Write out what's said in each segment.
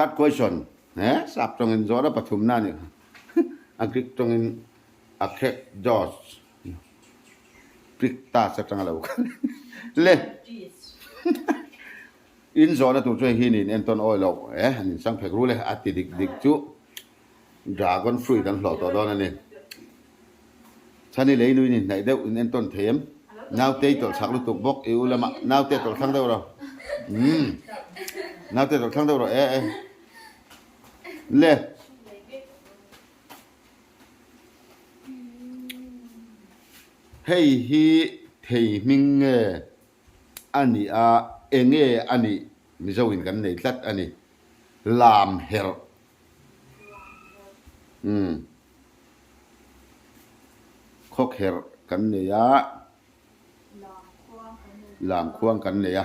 Third question, he sap tawngin zawhna pathumna a ni kha. A Greek tawngin a khek George Greek tas atang a lo kal le. In zawhna tur chu hei hi niin entawn awi loh e, an insang phek rul e, a ti dik dik chu dragon fruit an hlawh tawh dawn a ni. Chhani lei nuin inhnaih deuh in entawn thei em? Naute i tawlh chak lutuk bawk i u lamah naute tawlh thlang deuh rawh. Umm naute tawlh thlang deuh rawh e e. Le. Hei hi thei hming nge a nih a, enge a nih Mizo in kan nei tlat a ni. Lam herh. Umm. Khawkherh kan nei a. Lam khuang kan nei a.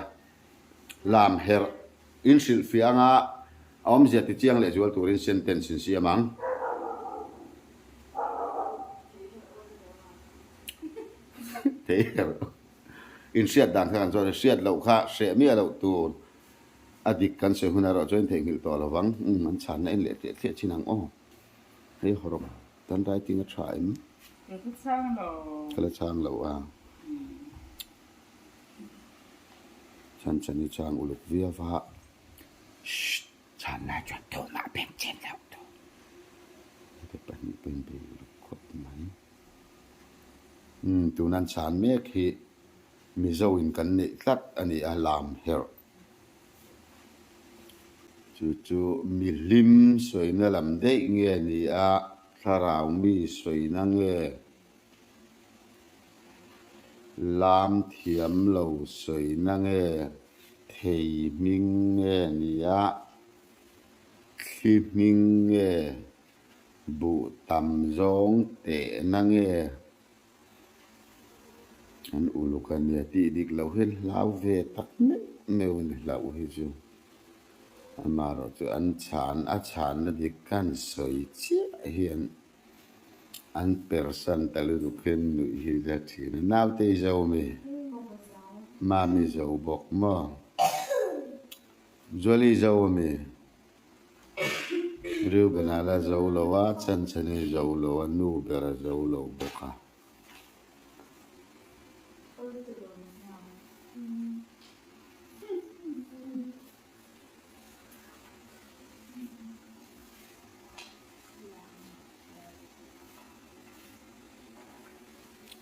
Lam herh in hrilhfiah anga a awmzia ti chiang leh zual turin sentence in siam ang. Thei herh. In hriat dan kha kan chuan hriat loh kha hreh miah loh tur a dik kan sawi hun erawh chuan in theihnghilh tawh lo vang. Umm an chhanna en leh tliah tliah chin ang aw. Hei hawrawp tan writing a tha em? Ka la chhang lo. Ka la chhang lo a. Chhan chhan hi chhang uluk viau va. Shh chhan lai chuan tumah beng chen loh tur. Heti pahnih pawh in bei uluk khawp mai. Umm tuna an chhan mek hi Mizo in kan neih tlat a ni a lam herh. Chu chu mihlim sawina lam daih nge ni a thlarau mi sawina nge lam thiam lo sawina nge thei hming nge ni a thli hming nge buh tam zawng tehna nge. An uluk a nia tih dik loh hian hlau ve tak meuh meuh a ni hlauh hi chu. Amaherawh chu an chhan a chhanna dik khan sawi chiah hian an persan ta lutuk hian nuih hi la thin a. Naute i zo mi? Mami zo bawk maw? Zuali zo a mi? Reuben a la zo lo a, Chanchani zo lo a, nu ber a zo lo bawk a.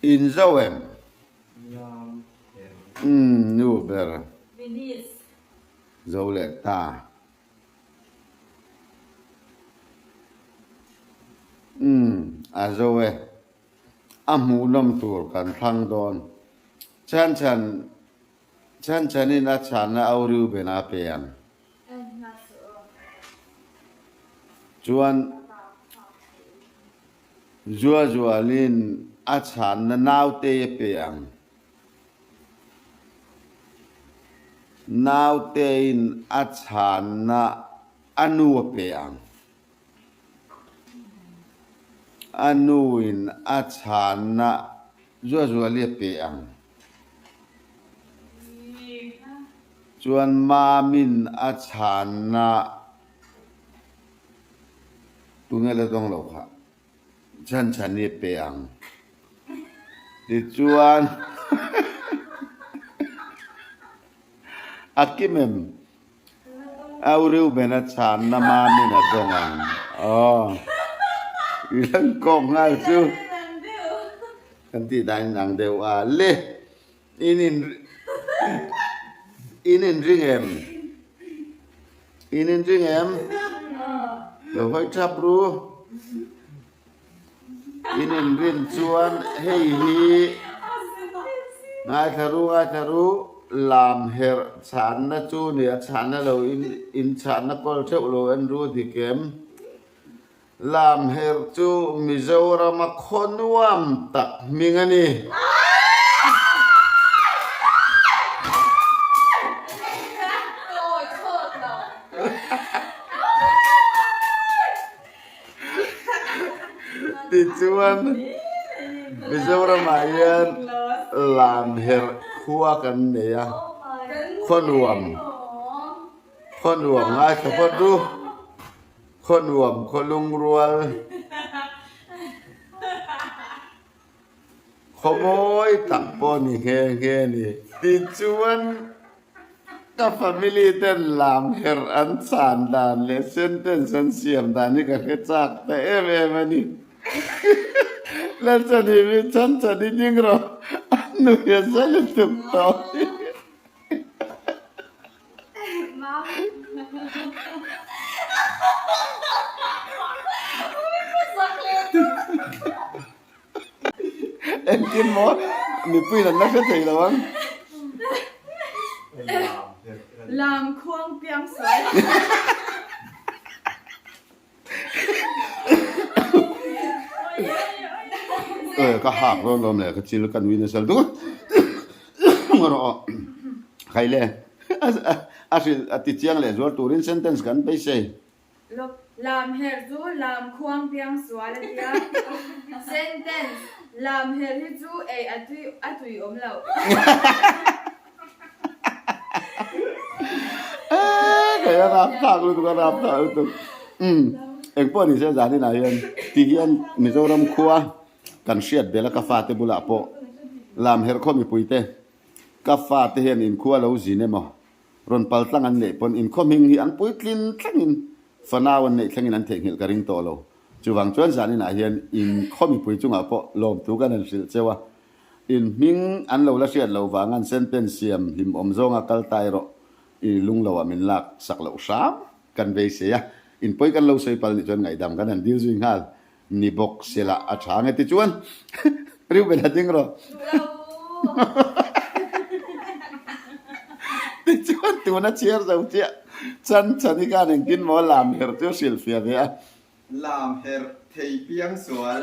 In zo em? Umm, nu ber zo leh ta. Umm, a zo e. A hmuhnawm tur kan thlang dawn. Chhan chhan, chhan chhanin a chhanna au Reuben a pe ang. Chuan Zua Zualin a chhanna nautei a pe ang. Nautein a chhanna a nu a pe ang. A nuin a chhanna Zuazuali a pe ang. Chuan Mamin a chhanna tunge la dawng lo kha? Chhan chhan hi a pe ang. Tichuan a kim em? Au Reuben a chhanna mamin a dawng ang. Aw. I lan kawk nghal chu. Kan tih dan in ang deuh a. Le! In in in inring em? In inring em? Lo hawi thap ru. In inrin chuan hei hi ngaithla ru ngaithla ru lam herh chhanna chu nia chhanna lo in in chhanna kawl theuh lo en ru dik em? Lamherh chu Mizorama khaw nuam tak hming a ni. Tichuan, Mizoramah hian Lamherh khua kan nei a, khaw nuam, khaw nuam ngaithla phawt ru. Khaw nuam, khaw lungrual, khaw mawi tak pawh ni nghe nghe a ni. Tichuan, ka family ten lam herh an chhan dan leh sentence an siam dan hi ka hre chak ta em em a ni. Lalchani mi chhan chhan i ding rawh, a nui a za lutuk tawh hi. Engtin maw mipuiin an la hre thei lo ang. Lam khuang piang sawi. Ka hak rawn lawm leh ka chil ka nui nasa lutuk rawh khai le a hrilh a ti chiang leh zual turin sentence kan beisei. Lam her chu lam khuang piang sual a tia sentence lam her hi chu ei a tui a tui awm loh. Kei a rap thlak lutuk a rap thlak lutuk umm engpawh ni se zan inah hian ti hian Mizoram khua kan hriat belh a ka fate bulah pawh lam herh khaw mipui te ka fate hian inkhua lo zin emaw rawn pal tlang an neih pawn inkhaw hming hi an puitlin thlengin fanau an neih thlengin an theihnghilh ka ring tawh lo chuvang chuan zan inah hian inkhaw mipui chungah pawh lawmthu kan han hrilh cheu a. In hming an lo la hriat loh vang an sentence siam hlim awm zawnga kal ta erawh i lung loah min lak sak loh hram kan beisei a, in pawi kan lo sawi pal nih chuan ngaihdam kan han dil zui nghal ni bawk sela a tha ang e tichuan Reuben a ding rawh tichuan tuna chhiar zo chiah chan chhan i khan engtin maw lam her chu hrilhfiah ve a. Lam herh thei piang sual.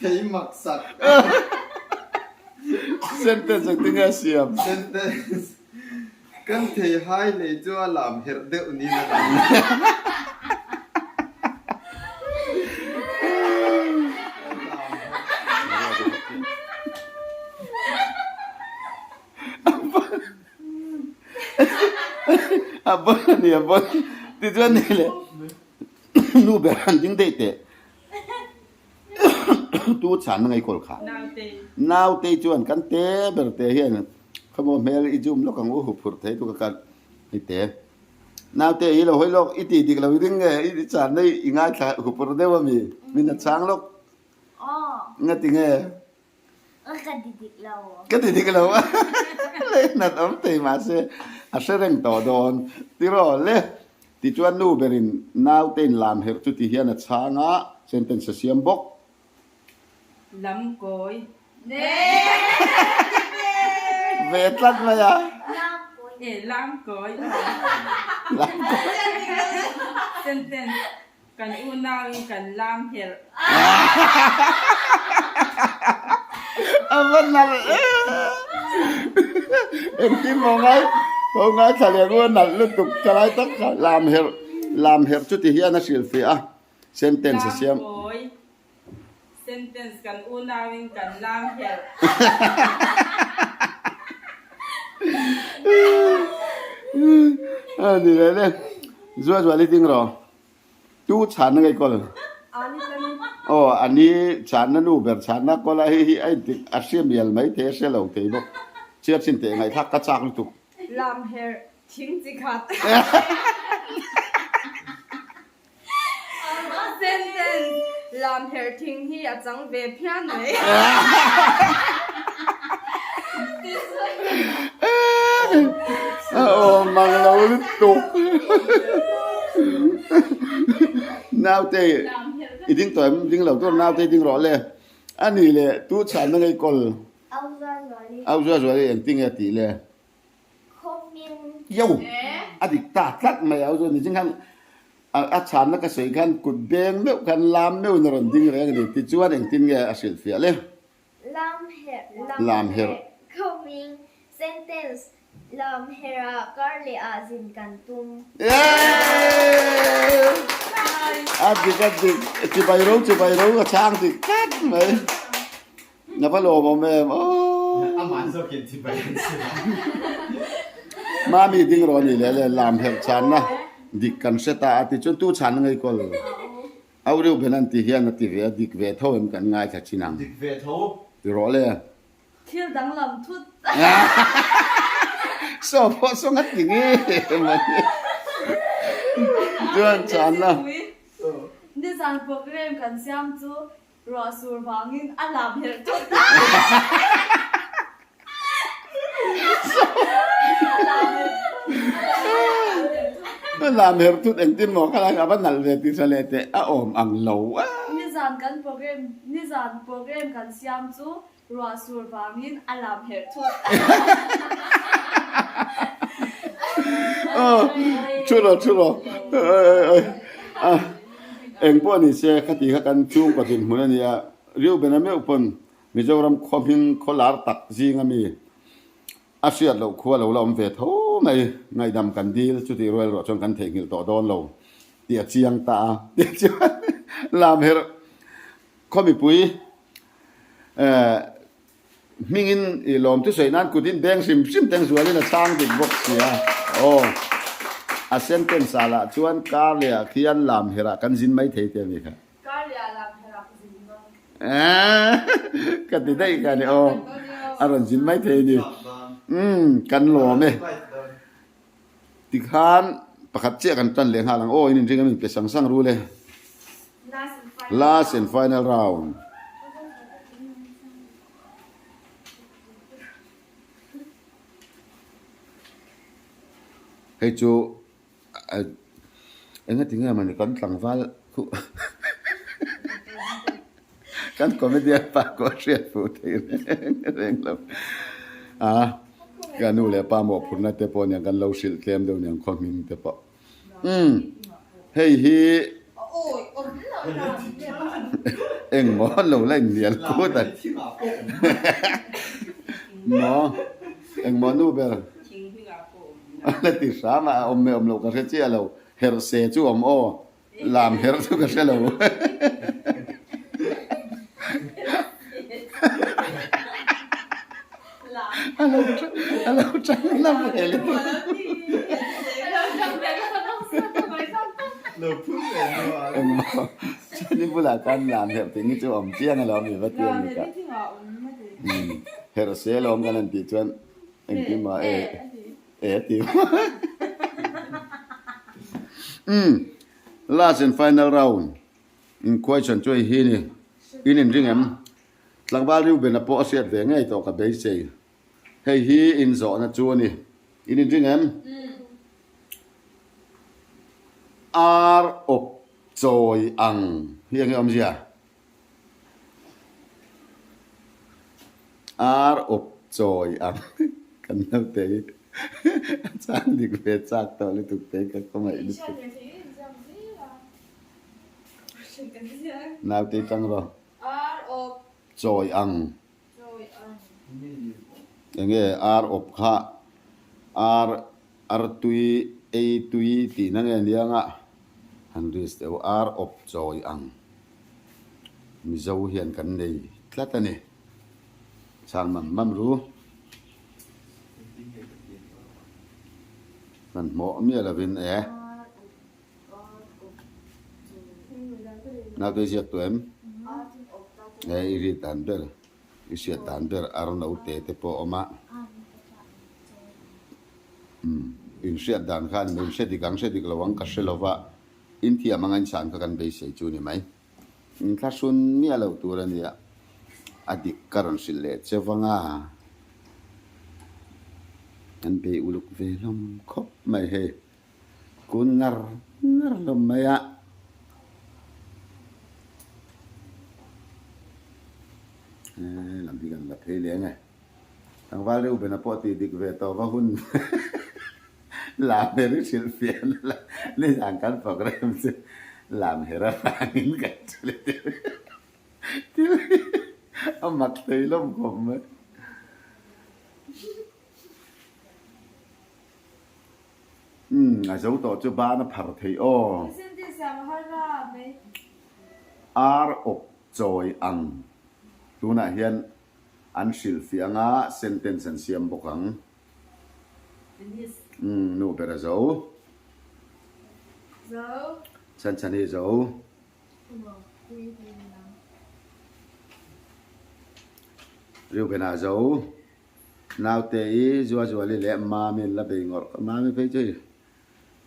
Thei mak sak. Sentence engtin nge a siam? Sentence, Kan thei hai lei chu a lam herh deuh niin a lang. A bon a ni a bon tichuan ni le nu ber han ding daih teh tu chhan na ngaikawl kha naute chuan kan te ber te hian khawmaw hmel i zoom lawk ang u hu phurh thei tu ka kal hei te naute hi lo hawi lawk i tih dik lo i ring nge i chhan na i ngaithla hu phurh deuh a mi min a chhang lawk nga ti nge Ka ti dik lo. Ka ti dik lo. Lei nat awm thei mahse a hre reng tawh dawn. Tiraw le. Tichuan nu berin naute in lam herh chu ti hian a chhang a, sentence a siam bawk. Lam kawi. Ve tlat mai a. E lam kawi. Lam kawi. Sentence. Kan unauin kan lam herh. A va nalh em! Engtin maw ngai ho ngaithla leh rua nalh lutuk ka lai tak kha lam herh lam herh chu ti hian a hrilhfiah a sentence a siam. Lam kawi. Sentence kan unauin kan lam herh. A ni leh le. Zua zual i ding rawh. Tu chhanna ngei kawl. Aw a ni chhanna nu ber chhanna kawl a hei hi a intik a hria mial mai thei a hria lo thei bawk. Chhiar chin teh ngaihthlak ka chak lutuk. Lam herh thing chi khat. Sentence, Lam herh thing hi a chang ve phian mai. Aw mang lo lutuk. Naute i ding tawh em? Ding lo tur naute i ding rawh le. A nih leh tu chhanna ngei kawl. Au zua zuali engtin nge a tih le? Yo! A dik ta tlat mai au chu niching khan a chhanna ka sawi khan kut beng meuh khan lam meuhin a rawn ding reng a ni. Tichuan engtin nge a hrilhfiah le? Lam herh, Lam herh. Khawming, sentence, Lam herh ah kar leh ah zin kan tum. Yeeeeee! A dik a dik, chibai ro chibai ro a chhang dik tlat mai. Na va lawm awm em aww. Amah zawkin chibai an chhim a. Mami ding rawh a ni leh le lam herh chhanna. Dik kan hre ta a ti chuan tu chhan a ngei kawl. Au reuh ben an ti hian a ti ve a, dik ve tho em kan ngaithla thin ang. Dik ve tho. Ti rawh le. Thil danglam thut. Saw pawh saw ngat ti nge mawni. Chuan chhanna. Nizan program kan siam chu Ruah sur vangin a lam herh thut a. A lam herh thut engtin maw ka lai a va nalh ve tih hre leh teh a awm ang lo a. Nizan kan program nizan program kan siam chu ruah sur vangin a lam herh thut. Aw thu rawh thu rawh Eng pawh ni se khati kha kan chhungkaw dinhmun a nia, Reuben-a meuh pawn Mizoram khaw hming khaw lar tak zing ami a hriat loh khua lo la awm ve tho mai, ngaihdam kan dil chutih rual erawh chuan kan theihnghilh tawh dawn lo tih a chiang ta a tih chuan Lamherh khaw mipui eh Hmingin i lawm thusawi nan kutin beng hrim hrim teng zualin a chhang dik bawk sia. Aw, a sentence ah lah chuan kar leh ah khian lam herah kan zin mai thei te a ni kha. Kar leh ah lam herah ka zin dawn. Eeh, ka ti daih kha ni aw, a rawn zin mai thei a ni. Umm, kan lawm e. Tikhan pakhat chiah kan tan leh nghal ang aw, in inring a min pe sang sang rul e. Last and final round. Hei chu engati nge mawni kan tlangval khu kan comedian pa pawh a hriat fuh thei reng reng lo a ka nu leh pa mawhphurhna te pawh aniang kan lo hrilh tlem deuh aniang khaw hming te pawh umm hei hi engmaw an lo la inhnial kut a maw engmaw nu ber a ti hram a a awm leh awm loh ka hre chiah lo herh se chu awm aw. Lam her chu ka hre lo. A lo tang na ve le. Engmaw chuan i bulah khan lam herh tih hi chu awm chiang alawm i va ti a ni ka. Herh se alawm kan han tih chuan engtin mah e. E ti Umm last and final round in question chu hei hi ni in inring em tlangval Reuben-a pawh a hriat ve ngei tawh ka beisei hei hi in zawhna chu a ni in inring em ar awp chawi ang hi enge awmzia Ar awp chawi ang kan naute hi a chang dik ve chak tawh lutuk te ka khawngaih lutuk. Naute i tang rawh. Chawi ang. Enge ar awp kha ar artui ei tui tihna nge nia nga han risk deuh ar awp chawi ang Mizo hian kan nei tlat a ni chhang mam mam ru hmanhmawh miah lovin e. Naute i ziak tawh em? E i rit dan ber, i hriat dan ber ar naute te pawh a awm a. Umm, in hriat dan khan min hre dik ang hre dik lo ang ka hre lo va, in thiam anga in chhan kha kan beisei chu ni mai. In thlahrun miah loh tur a nia, a dik ka rawn hrilh leh che vang a. An bei uluk ve hlawm khawp mai hei. Kun ngar ngar hlawm mai a. Lam hi kan la phei leng e. Tlangval Reuben-a pawh tih dik ve tawh va hun lam her i hrilh fiah na la nizan kan program chu lam her avangin kan thu leh deuh thil hi a mak thei hlawm khawp mai. Umm a zo tawh chu ban a phar thei aw. Ar awp chawi ang tunah hian an hrilhfiah anga sentence an siam bawk ang. Umm nu ber a zo. Zo. Chhanchhani zo. Reuben-a zo. Naute i Zuazuali leh Mami an la bei ngawrh. Mami phei chu hei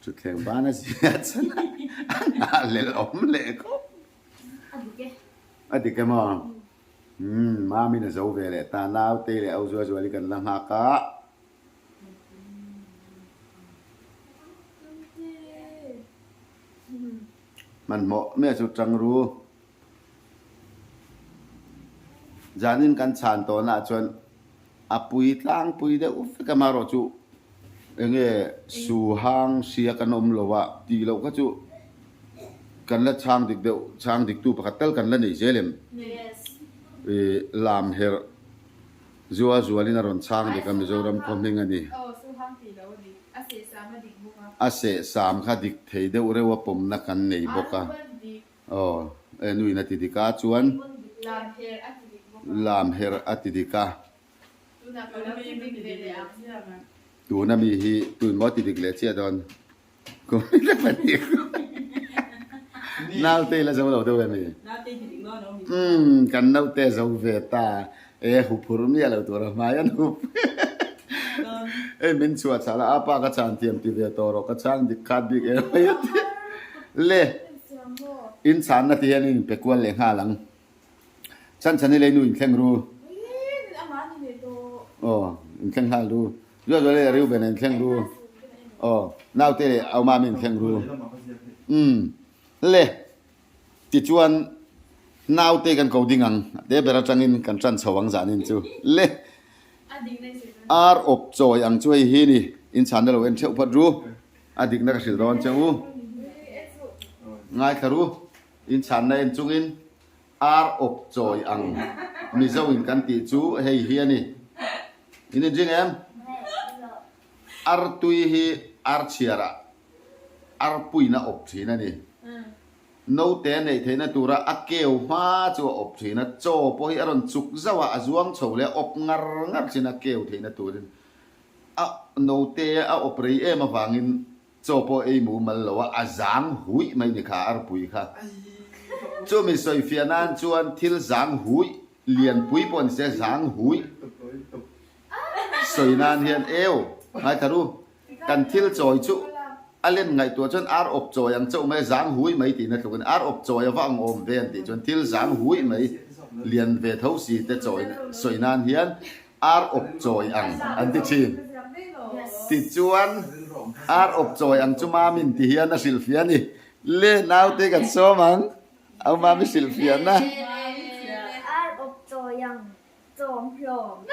thutthleng ban a zia chan a, a nghah lel awm leh khawp. A dik e. A dik em aw? Umm, Mami'n a zo ve leh ta. Naute leh Au Zuazuali kan la nghak a. Hmanhmawh miah chu tang ru. Zanin kan chhan tawnah chuan a pui tlangpui deuh vek a, amaherawh chu eng nge su hang hria kan awm lo a tih loh kha chu kan la chhang dik deuh, chhang diktu pakhat tal kan la nei zel em? Ih lam herh zua zualin a rawn chhang dik a Mizoram khaw hming a ni. A sehsam kha dik thei deuh reuh a pawmna kan nei bawk a. Aw, e nuin a ti dik a, chuan lam her a ti dik a. Tuna mi hi tun maw ti dik leh chiah dawn? Kum hi ka dik. Naute i la zo lo deuh em i? Umm, kan naute a zo ve ta. E huphur miah lo tur a hmai an hup. Hei min chhuah chhah la, a pa ka chhan thiam ti ve tawh rawh, ka chhang dik khat bik em mai a ti. Le, in chhanna ti hian in inpe kual leh nghal ang. Chhan chhan hi leinu inthleng ru. Aw, inthleng nghal ru. Zual zual leh Reuben a inthleng ru. Aw, naute leh Aumami inthleng ru. Umm, le. Tichuan, naute kan ko ding ang, a te ber atangin kan tan chho ang zanin chu. Le! Ar awp chawi ang chu hei hi ni, inchhanna lo en theuh phawt ru, a dikna ka hrilh dawn che u. Ngaithla ru, inchhanna en chungin ar awp chawi ang Mizo in kan tih chu hei hi a ni. In inring em? Artui hi ar chhiarah arpuina awp thin a ni. Note neih theihna tura a keu hma chu a awp thin a, chaw pawh hi a rawn chuk zauh a, a zuang chho leh a awp ngar ngar thin a, keu theihna turin a note a awp rei em avangin chaw pawh ei mumal lo a, a zang huih mai ni kha arpui kha. Chumi sawifiah nan chuan thil zang huih lianpui pawh ni se zang huih sawi nan hian eu ngaithla ru. Kan thil chawi chu a len ngaihtuah chuan ar awp chawi ang chauh mai, zang hui mai tiin a tluk a ni. Ar awp chawi a va ang awm ve an tih chuan thil zang hui mai lian ve tho si te chawi sawi nan hian ar awp chawi ang an ti thin. Tichuan ar awp chawi ang chu Mamin ti hian a hrilhfiah a ni. Le naute kan sawm ang, au Mami hrilhfiahna. Ar awp chawi ang Chawm hlawm.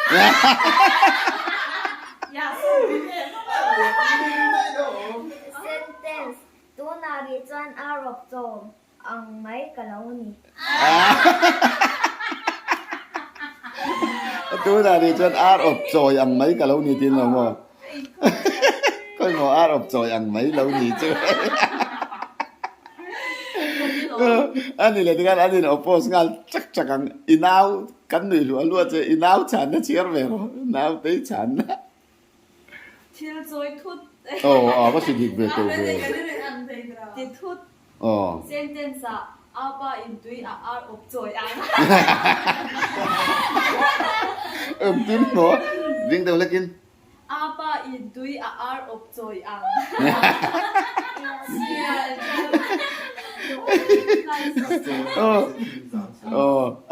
Sentence, Tunah rih chuan a rawp chawm ang mai ka lo ni. Tunah rih chuan a rawp chawi ang mai ka lo ni tiin lo maw? Khawi maw a rawp chawi ang mai lo ni chu. A ni leh tikhan an in oppose nghal chak chak ang. I nau kan nuih hluah hluah che i nau chhanna chhiar ve rawh nautei chhanna. Thil chawi thut. Aw a va si dik ve teuh ve. Ti thut. Aw. Sentence ah a pa in tui a ar awp chawi ang. Engtin maw? Ding deuh hlekin. A pa in tui a ar awp chawi ang.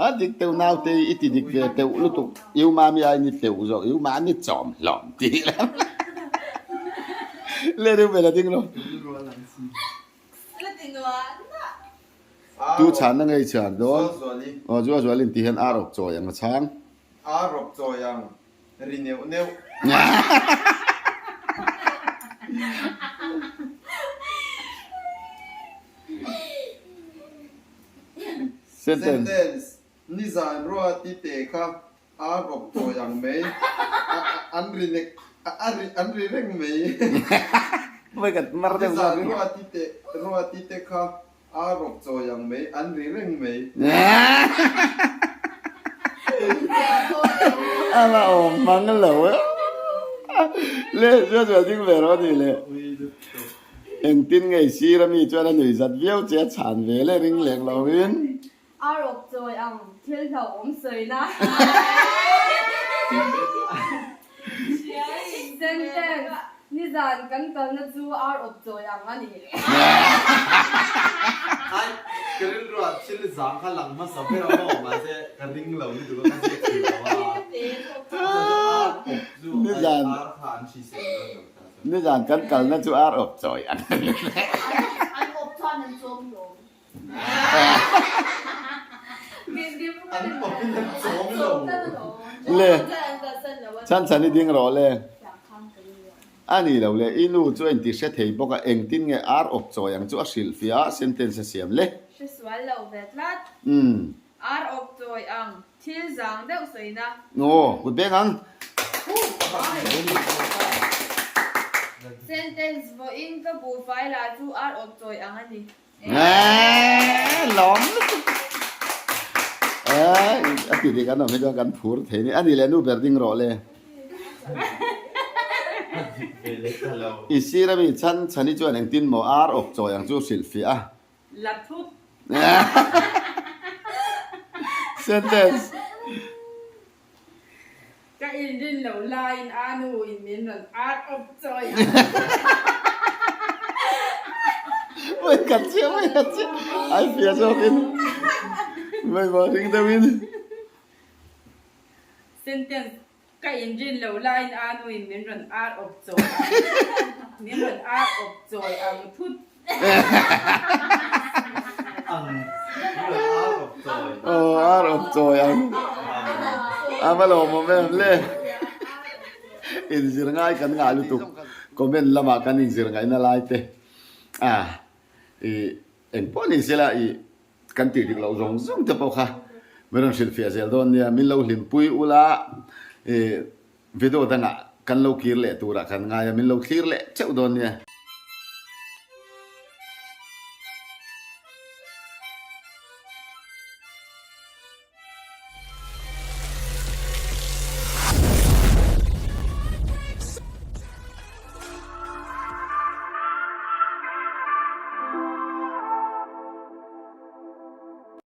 A dik teuh naute i ti dik ve teuh lutuk. I umami ai ni teuh zawk, i umami chawm hlawm tih lam. Le reuh vel a ding lo. Tu chhanna ngei chhiar dawn. Aw Zua Zualin tih hian ar awp chawi ang a chhang. Ar awp chawi ang. Ri neuh neuh. Sentence, Nizan ruati te kha a rawp chawi ang mai, an ri nek, an ri reng mai. Nizan ruati te, ruati te kha A rawp chawi ang mai, an ri reng mai. A la awm hmang lo e. Le, chuan chuan ding ve rawh a ni le. Engtin nge sir a mi chuan a nuih zat viau che a chhan ve le ring lek lo in. A rawk chawi ang thil hlauhawm sawina. Sentence, Nizan kan kalna chu ar awp chawi ang a ni. Ai, ka rilruah thil zang kha lang hmasa ber a maw mahse ka ring lo lutuk a ka ziak thei lo a. Ar awp chu ai ar kha an hrisel dawn lo ta chuan. Nizan kan kalna chu ar awp chawi ang a ni. An awp chuan an chawm hlawm. An awpin an chawm lo. Le, chhan chhan i ding rawh le. A ni lo le, i nu chu a inti hre thei bawk a, engtin nge ar awp chawi ang chu a hrilh fiah a, sentence a siam le. Hre sual lo ve tlat. Umm. Ar awp chawi ang, thil zang deuh sawina. Aw, kut beng ang. Sentence, Vawiin ka buhfai lah chu ar awp chawi ang a ni. Eeii lawm lutuk eeii a ti dik an awm hi chuan kan phur thei ni a ni leh nu ber ding rawh le i sir ami chhan chhani chuan engtin maw ar awk chawi ang chu hrilh fiah a La thut sentence Ka inrin loh laiin a nu in min rawn ar awp chawi a. Vawi khat chiah, vawi khat chiah. Ai fia zawkin vawi maw ring deuhin. Sentence, Ka inrin loh laiin a nu in min rawn ar awp chawi ang. Min rawn ar awp chawi ang thut. Ang min rawn ar awp chawi. Aw ar awp chawi ang. A va lawmawm em le. Inzir ngai kan ngah lutuk. Comment lamah kan inzir ngaihna lai te. A i engpawh ni sela i kan tih dik loh zawng zawng te pawh kha min rawn hrilhfiah zel dawn nia. Min lo hlimpui ula i video dangah kan lo kir leh turah kan ngai a, min lo thlir leh teuh dawn nia.